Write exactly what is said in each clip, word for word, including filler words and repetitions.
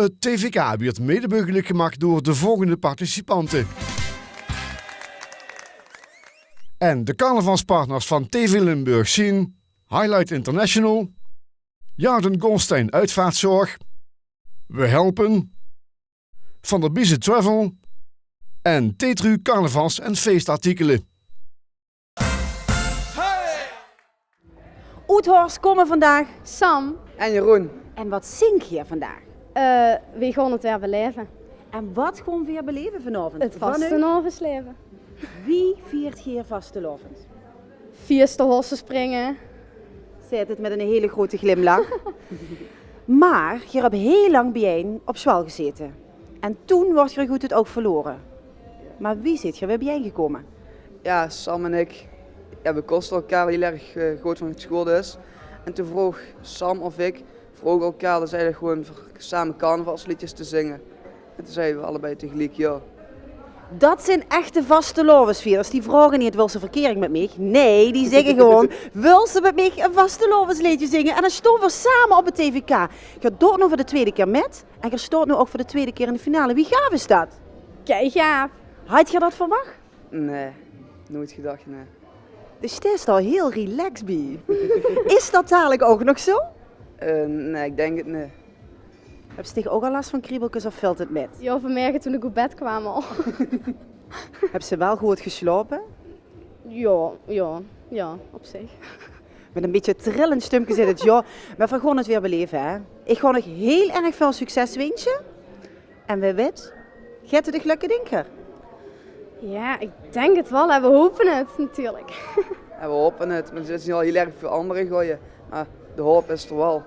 't T V K wuuert mede meugelik gemaak door de volgende participante. En de carnavalspartners van T V Limburg zien Highlight International, Jarden Goldstein Uitvaartzorg, We Helpen, Van der Biezen Travel en Tetru Carnavals- en Feestartikelen. Oet Horst kómme vandaag Sam en Jeroen. En wat zing geer vandaag? Eh, weej gaon 't weer belaeve. En wat gaon veer belaeve vanaovend? 't Vanaovend? Vastelaovendslaeve. Wie viert geer vastelaovend? Fieëste, hosse, springe. Zaet 't mit 'ne hele grote glimlach. Maar geer höb hiel lang biejein op sjoal gezaete. En toen waort geer good 't oug verlaore. Maar wie zeet geer weer biejein gekómme? Jao, Sam en ik, jao, we koste elkaar hiel erg, eh, good van 't sjoeldis. En toen vroog Sam of ik, vroge elkaar dus eigelik gewoen of veer same carnavalsleedjes te zinge. En toen zeie we allebei tegeliek jao. Dat zien echte vastelaovesvierders. Die vraoge neet: "Wils se verkering mit mich?" Nae, die zègke gewoen: "Wils se mit mich e vastelaovesleedje zinge?" En dan staon veer same op 't T V K. Geer doot noe veur de twiede kier mit en geer staot noe ouk veur de twiede kier in de finale. Wie gaaf is dat? Kei gaaf. Haaj geer dat verwach? Nae, noeit gedach, nae. De steis d'r al hiel relaxed bie. Is dat dalik ouk nog zoe? Eh, nae, ik dink 't neet. Höbs dich ouk al las van kriebelkes of vilt 't mit? Jao, vanmorge toen ik oet bed kwaam al. Höbs se wel good geslaope? Jao, jao, jao, op zich. Mit e bietje trillend stumke zaet 't jao. Maar veer gaon 't weer belaeve, hè. Ik gaon uch hiel erg väöl succes winsje. En wae wit, geit 't uch lökke, dink geer? Jao, ik dink 't wel, hè. We hope 't natuurlik. Jao, we hope 't, maar 't is noe al hiel erg väöl andere gooie. Maar de haop is d'r wel.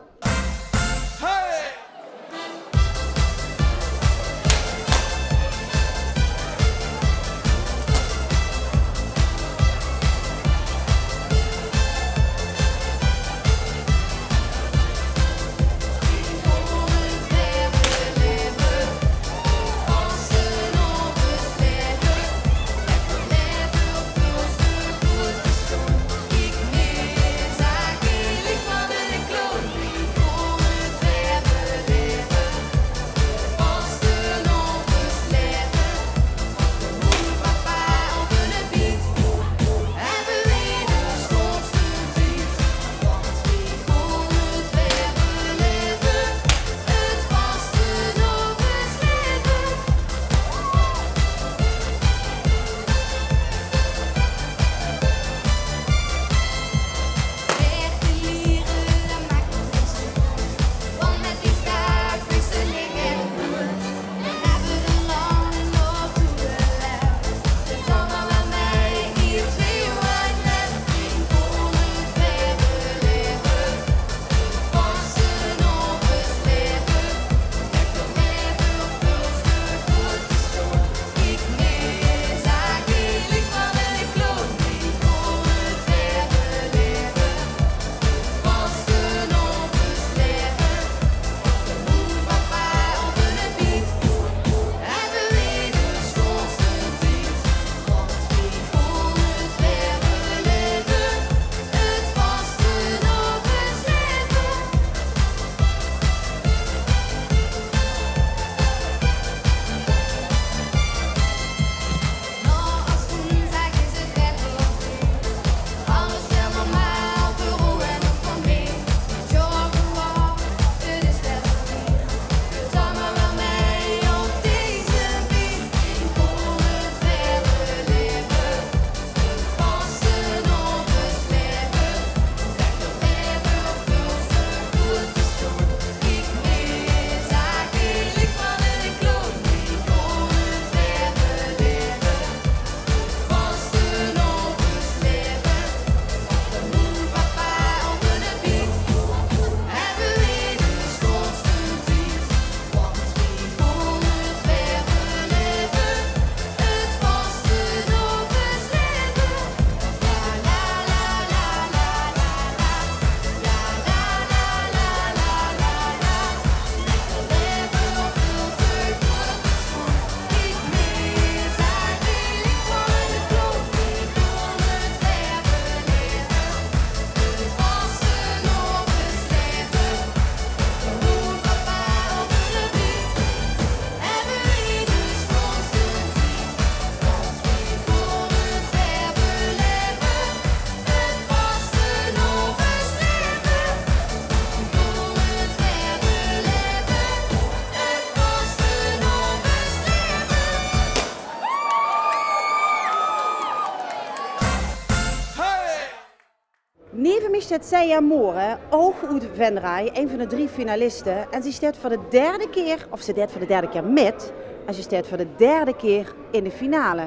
Neve mich steit Seija Mooren, ouch oet Venray, ein van de drie finaliste. En zie steit veur de derde kier, of ze deit veur de derde kier mit, en ze steit veur de derde kier in de finale.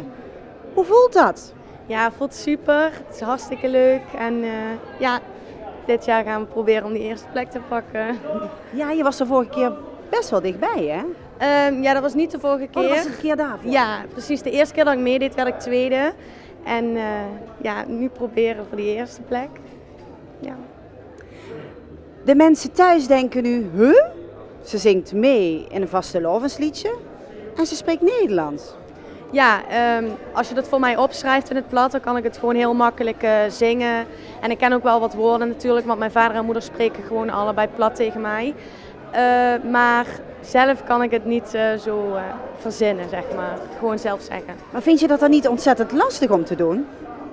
Hoe voelt dat? Ja, voelt super. Het is hartstikke leuk. En eh, ja, dit jaar gaan we proberen om die eerste plek te pakken. Ja, je was de vorige keer best wel dichtbij, hè? Ehm, ja, dat was niet de vorige Oh, keer. Dat was een keer daarvoor? Ja, precies. De eerste keer dat ik meedeed, werd ik tweede. En eh, ja, nu proberen voor die eerste plek. Ja. De mensen thuis denken nu, huh? Ze zingt mee in een vastelaovesliedje en ze spreekt Nederlands. Ja, ehm, als je dat voor mij opschrijft in het plat, dan kan ik het gewoon heel makkelijk eh, zingen. En ik ken ook wel wat woorden natuurlijk, want mijn vader en moeder spreken gewoon allebei plat tegen mij. Eh, maar zelf kan ik het niet eh, zo eh, verzinnen, zeg maar. Gewoon zelf zeggen. Maar vind je dat dan niet ontzettend lastig om te doen?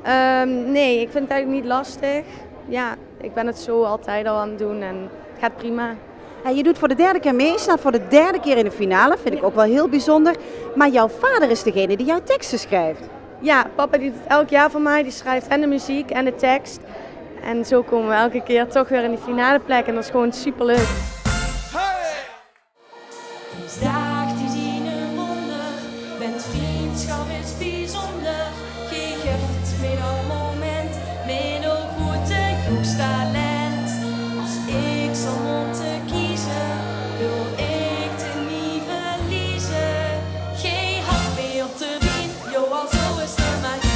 Ehm, nee, ik vind het eigenlijk niet lastig. Ja, ik ben het zo altijd al aan het doen en het gaat prima. Ja, je doet voor de derde keer mee, je staat voor de derde keer in de finale, vind ik ook wel heel bijzonder. Maar jouw vader is degene die jouw teksten schrijft. Ja, papa die doet het elk jaar voor mij. Die schrijft en de muziek en de tekst. En zo komen we elke keer toch weer in die finale plek. En dat is gewoon superleuk. Dees daag die zien e wonder, want vriendschap is bijzonder. Geej geft mich dat moment, mit e groete joekstalent. Als ik zal motte kiezen, wil ik de nie verliezen. Geej houwt mich op de been, jo, al zo is de magie.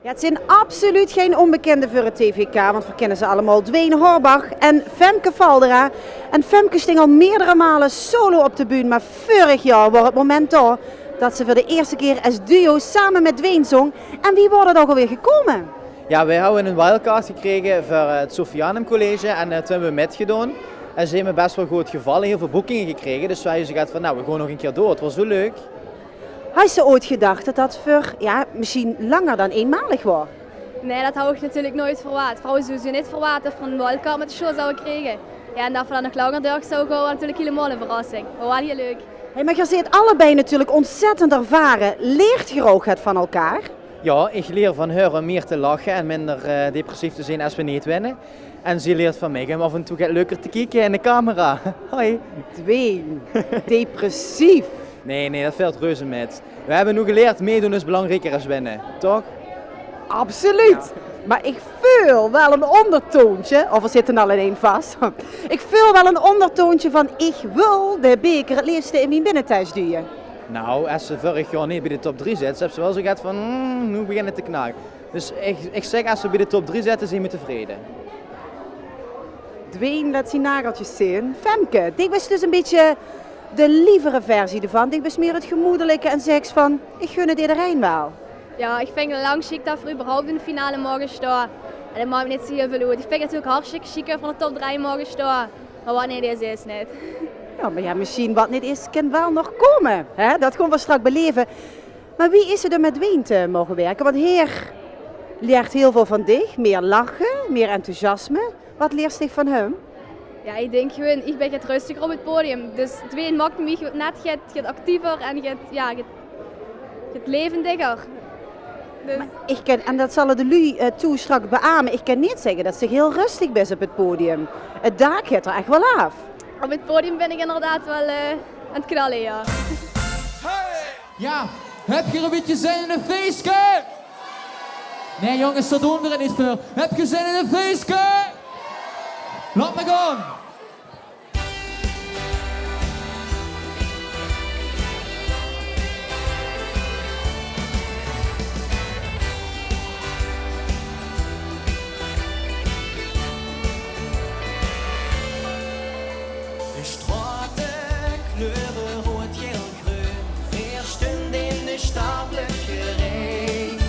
Jao, 't zeen absoluut gein ónbekinde veur 't T V K, want veer kinne ze allemaol. Dwayne Horbach en Femke Valdera. En Femke sting al meerdere male solo op de bühne, mer veurig jaor waor 't moment dao dat ze veur de ierste kier es duo same mit Dwayne zóng. En wie waor dat ouch alweer gekómme? Jao, veer hawwe 'n wildcard gekrege veur, eh, 't Sophianum College en, eh, toen höbbe veer mitgedaon. En ze heet bès waal good gevalle, hiel väöl boekinge gekrege. Dus veer hawwe zoe gehad van, nou, veer gaon nog 'ne kier door. 't Waor zoe leuk. Haws se oets gedach dat dat veur, jao, mesjien langer dan einmalig waor? Nae, dat haw ich natuurlik noets verwaat. V'r hawwe sowieso neet verwaat dat v'r 'n wildcard mit de show zouwe kriege. Jao, en dat v'r dan nog langer door zouwe gaon, waor natuurlik hielemaol 'n verrassing. Mer waal hiel leuk. Hey, mer geer zeet allebei natuurlik ontzettend ervare. Leert geer ouch get van elkaar? Jao, ich leer van häör óm mieë te lache en minder, eh, depressief te zeen es v'r neet winne. En zie leert van mich óm aaf en toe get leuker te kieke in de camera. Hoi. Dwayne, depressief. Nae, nae, dat vilt reuze mit. Veer höbbe noe geleerd, mitdoon is belangrieker es winne, toch? Absoluut. Jao. Mer ich veul waal 'n óngertoontje, of veer zitte al in ein vas. Ich veul waal 'n óngertoontje van: ich wil de beker 't leefste in mien binnetas duje. Nou, es ze veurig jaor neet bie de top drie zit, höbs se waal zoe get van, mm, noe begint 't te knage. Dus ich, ich zèk, es ze bie de top drie zitte, zeen v'r tevrede. Dwayne laot zien nageltjes zeen. Femke, dich bis dus 'n bietje de lievere versie d'rvan. Dich bis mieë 't gemoedelijke en zeks van: ich gun 't ederein waal. Jao, ich vinj 't al lang sjiek dat v'r überhaupt in de finale moge staon. En 't maak mich neet zoe hiel väöl oet. Ich vinj 't natuurlik hartstikke sjiek dat v'r in de top drie moge staon. Mer wat neet is, is neet. Jao, mer jao, mesjien wat neet is, kin waal nog kómme. Hè? Dat gaon v'r straks beleve. Mer wie is 't óm mit Dwayne te moge wirke? Want hae leert hiel väöl van dich, mieë lache, mieë enthousiasme. Wat leers dich van häöm? Jao, ich dink gewoon, ich bin get rustiger op 't podium. Dus Dwayne maak mich net get, get actiever en get, jao, get, get levendiger. Dus mer ich kin, en dat zalle de luuj, eh, toe straks beame, ich kin neet zègke dat se hiel rustig bis op 't podium. 't Daak geit d'r ech waal aaf. Op 't podium bin ich inderdaad waal, eh, aan 't knalle, jao. Jao, höb geer e bietje zin in e fieske? Nae, jónges, dao doon v'r 't neet veur. Höb geer zin in e fieske? Laot mer gaon. De straote kleure roead, gael, greun, veer stunde in de stad, leuk gereid.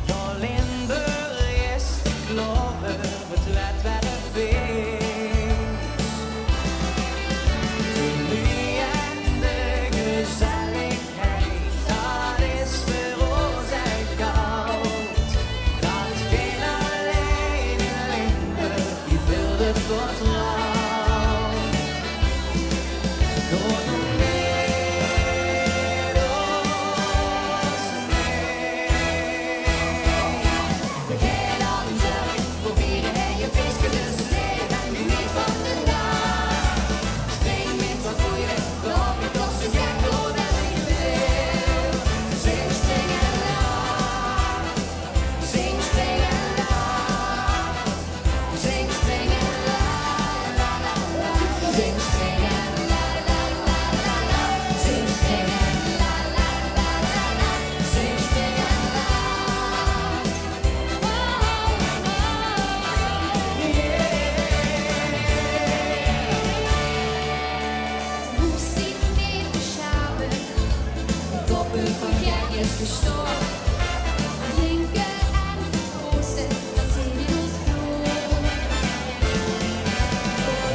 Jao, Limburg is te klore, 't weurt weer e fieës. De luuj en de gezelligheid, dat is veur ós ech goud. Dat kin allein in Limburg, die veult 't vertroud. Hoeft zich neet te sjamen, op 't punt van gekheid te staon. Drinke en prooste, dat zit in ós blood.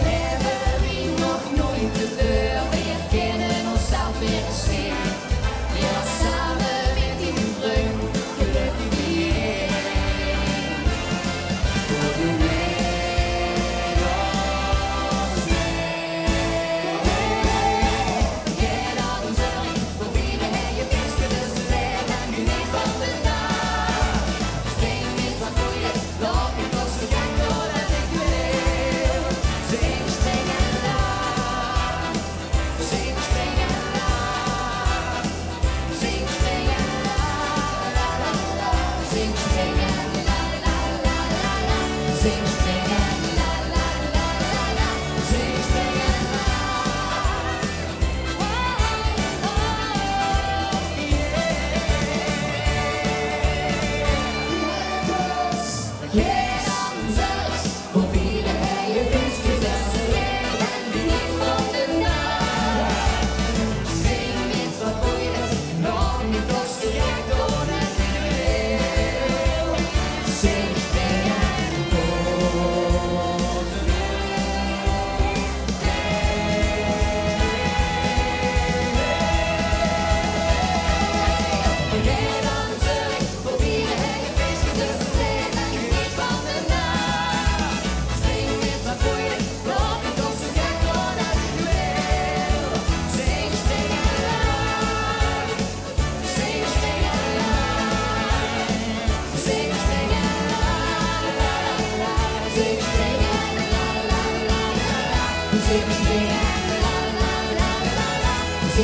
Veer höbbe nog noeit te väöl, veer kinne ózzelf weer zeen. Jao, same mit dien vrunj, gelökkig bie-ein. Jao,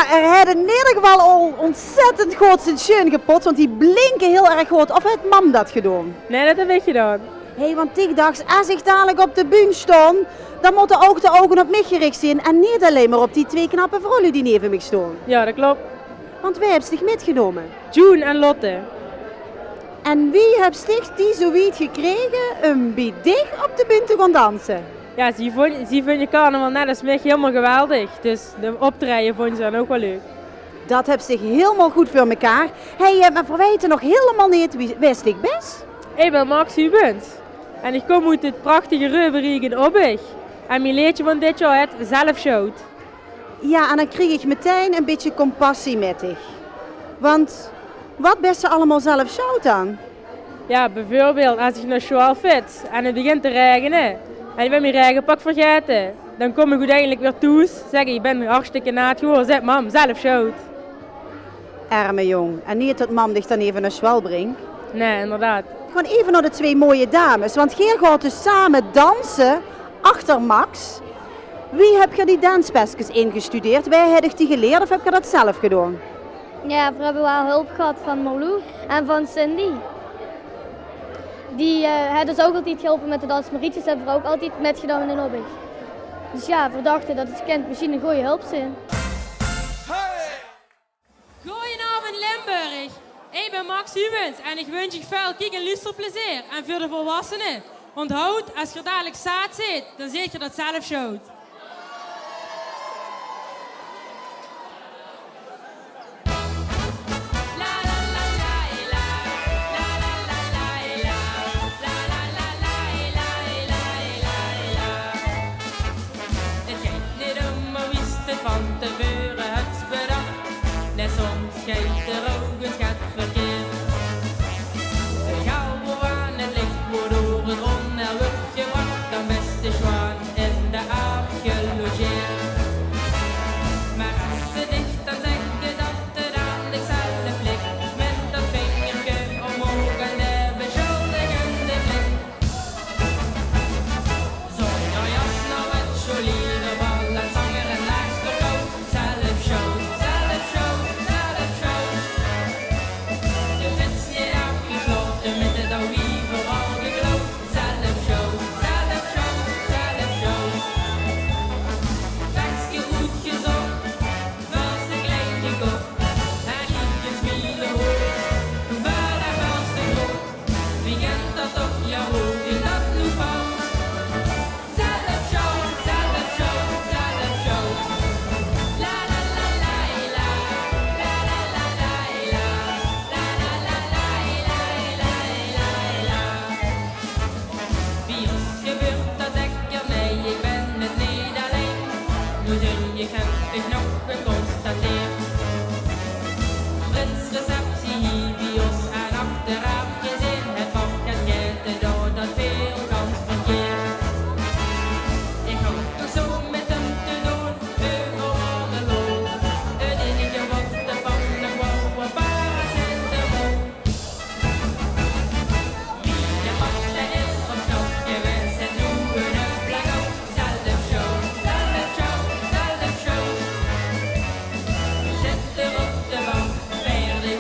geer höb in eder geval al ontzettend good zien sjeun gepotst, want die blinke hiel erg good. Of haet mam dat gedoon? Nae, dat höb ich gedoon. Hé, want ich dach, es ich dalik op de bühne staon, dan mótte ouch de ouge op mich gerich zeen en neet allein mer op die twee knappe vrouwluuj die neve mich staon. Jao, dat klop. Want wae höbs dich mitgenómme? June en Lotte. En wie höbs dich die zoe wied gekrege um bie dich op de bühne te gaon danse? Jao, zie vónj, zie vónje carnaval net es mich hielemaol geweldig. Dus de optraeje vónje ze dan ouch waal leuk. Dat höbs dich hielemaol good veur mekaar. Hé, eh, mer veer weite nog hielemaol neet wie, wae s dich bès. Ich bön Max Hubens. En ich kóm oet 't prachtige Reubereik in Obbich. En mien leedje van dit jaor hèt Zelf Sjoud. Jao, en dan krieg ich metein e bietje compassie mit dich. Want waat bès se allemaol zelf sjauld dan? Jao, bieveurbeeld, es ich nao sjoal fits en 't begint te raegene en ich bön mien raegepak vergaete, dan kóm ich oeteindelik weer thoes, zèk ich: "Ich bön hartstikke naat gewore." Zaet mam: "Zelf sjould." Erme jóng. En neet tot mam dich dan eve nao sjoal bringk. Nae, inderdaad. Gewoon eve nao de twee mooie dames, want geer gaot dus same danse achter Max. Wie höb geer die danspeskes ingestudeerd? Wae haet uch die geleerd of höb geer dat zelf gedoon? Jao, veer höbbe waal hulp gehad van Marlou en van Cindy. Die, eh, haet us ouch altied geholpe mit de dans. Marietjes höbbe veer ouch altied mitgedaon in Obbich. Dus jao, veer dachte dat 't kind mesjien 'n gooj hulp zeen. Gojenaovend Limburg, ich bön Max Hubens en ich wunsj uch väöl kiek- en luusterplezeer. En veur de volwassene, onthaud, es geer dalik zaat zeet, dan zeet geer dat zelf sjould. Neet ummer wie s te 't van te veure höbs bedach, nae, soms geit d'r ouch ins get verkeerd. Gaw aan 't lich, waodoor 't ónheil wuuert gebrach, dan bès te sjoon in de aap gelogeerd. Mer es ze dich dan zègke dat 't aan dich zelf lik, mit dat vingerke ómhoog en de besjuldigende blik. Zónger jas nao 't sjoliere bal en zanger en laag verkoud. Zelf sjould, zelf sjould, zelf sjould. De fits neet aafgeslaote, mit 't ouch euveral gekloud. Zelf sjould, zelf sjould, zelf sjould. Pekske oetgezoch, veuls te klein gekoch. En ich 'n smiele hoog, veur de veuls te groot. Wie kint dat toch, jao, wie dat noe vèlt? Zelf sjould, zelf sjould, zelf sjould. La la la la la, la la la la la, la la la la la. Bie ós gebeurt dat dèkker, nae, ich bön 't neet allein. Noe zeen ich, höb ich nog geconstateerd. Prins receptie hie bie ós en achteraaf gezeen, 't pap geit gaete, dao dat veel gans verkeerd. Ich haw toch zoe mit häöm te doon, euveral de lol. 't Einige wat de pap nog wou, waor paracetamol. Mien pap, dae is op stap gewaes en noe 'ne blackout. Zelf sjould, zelf sjould, zelf sjould. Zit d'r op de bank, veerde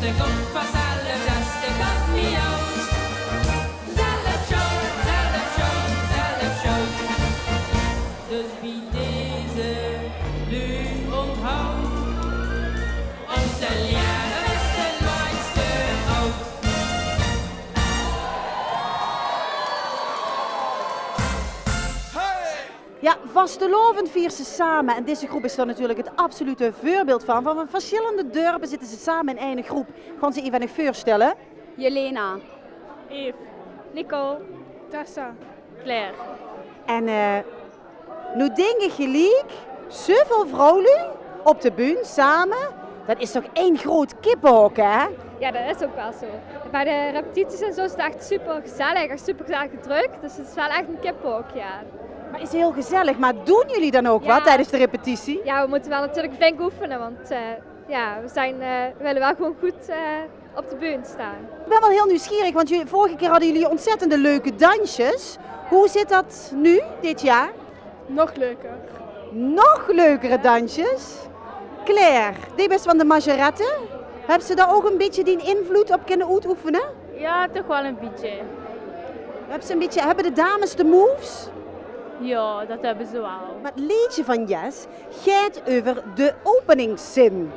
De kop van Zelf, dat is de kop niet oud. Zelf show, Zelf show, Zelf show. Dus bij deze luid onthoud. Om te leren is de langste oud. Ja, vastelaovend viere ze same. En deze groep is dao natuurlik het absolute veurbeeld van. Van verschillende dörpe zitte ze same in eine groep. Gaon ze effe nog veurstelle. Jelena. Eve. Nicole. Tessa. Claire. En eh, noe dink ich geliek, zoväöl vrouwluuj op de bühne same, dat is toch ein groot kippehok, hè? Ja, dat is ook wel zo. Bij de repetities en zo is het echt super gezellig, echt super gezellig druk. Dus het is wel echt een kippehok, ja. Maar is heel gezellig, maar doen jullie dan ook wat tijdens de repetitie? Ja, we moeten wel natuurlijk flink oefenen, want eh, ja, we zijn, eh, we willen wel gewoon goed eh, op de bühne staan. Ik ben wel heel nieuwsgierig, want jullie, vorige keer hadden jullie ontzettend leuke dansjes. Hoe zit dat nu, dit jaar? Nog leuker. Nog leukere dansjes? Claire, die best van de Majerette. Hebben ze daar ook een beetje die invloed op kunnen uitoefenen? Ja, toch wel een beetje. Hebben ze een beetje, hebben de dames de moves? Ja, dat hebben ze wel. Maar het liedje van Jes gaat over de openingszin.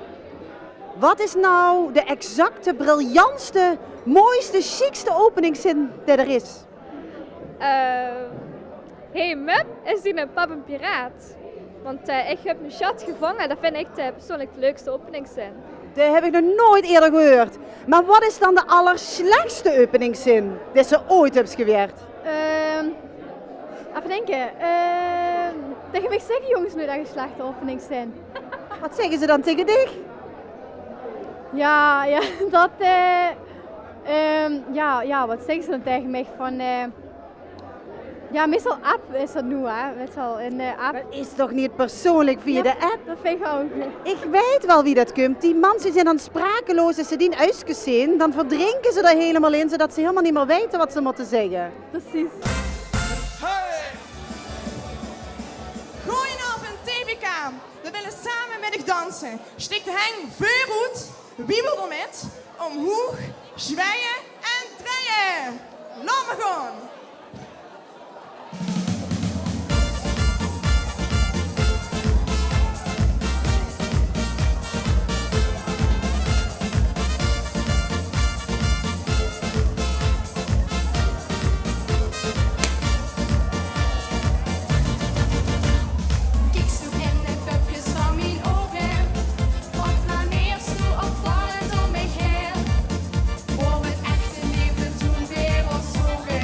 Wat is nou de exacte, briljantste, mooiste, chiquste openingszin die er is? Eh, hey Mup, is dien pap een piraat? Want eh, ik heb mijn schat gevangen. Dat vind ik de, persoonlijk de leukste openingszin. Die heb ik nog nooit eerder gehoord. Maar wat is dan de allerslechtste openingszin die ze ooit hebt geweerd? Ehm, Even denken. Ehm, tegen mich zègke jónges noeit ech 'n slechte openingszin. Wat zeggen ze dan tegen dich? Ja, ja, dat, eh, ehm, ja, ja, wat zègke ze dan tegen mich? Van, eh, ja, meestal app is dat noe, hè. Wèts se waal, in de app. Dat is toch niet persoonlijk via de app? Dat vind ik ook. Ik weet wel wie dat komt. Die mensen zijn dan sprakeloos als ze die uiskes zien. Dan verdrinken ze er helemaal in, zodat ze helemaal niet meer weten wat ze moeten zeggen. Precies. Hey! Goeienaovend, T V K. We willen samen met uch dansen. Steek de heng veuroet, wiebel d'r mit, omhoeg, zwieje en drieje. Laot mer gaon. Kieks doe in de pupkes van mien oge, of flaneers doe opvallend om mich haer, of 't echte leefde toen weer op zoge.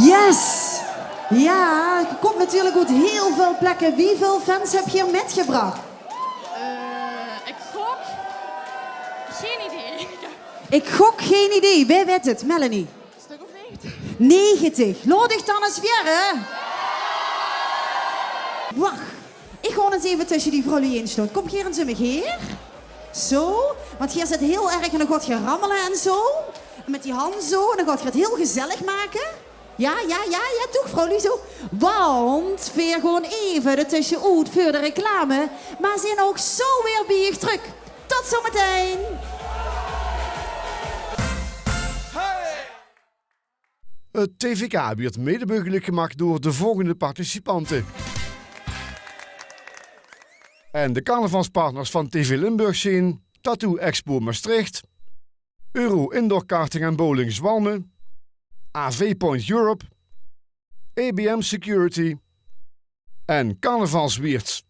Yes! Ja, geer kómp natuurlik oet hiel väöl plekke. Wieväöl fans höb geer mitgebrach? Eh, ik gok. Geen idee. Ik gok, geen idee. Wae weit 't? Melanie? Een stuk of negentig. Negentig. Laot ich dan ins waere. Wach. Ich gaon ins effe tösse die vrouwluuj in staon. Kómp geer ins bie mich haer. Zo. Want geer zit hiel erg en dan gaot geer rammele en zo. En mit die hand zo. En dan gaot geer 't hiel gezellig make. Ja, ja, ja, ja, toch, vrouwluuj, zo. Want veer gaon effe d'r tösse oet veur de reclame. Mer zeen ouch zo weer bie uch trök. Tot zometein. 't T V K wuuert mede meugelik gemaak door de volgende participanten: en de carnavalspartners van T V Limburg zeen Tattoo Expo Maastricht, Euro Indoor Karting en Bowling Zwalmen, A V Point Europe, A B M Security en Carnavalswierts.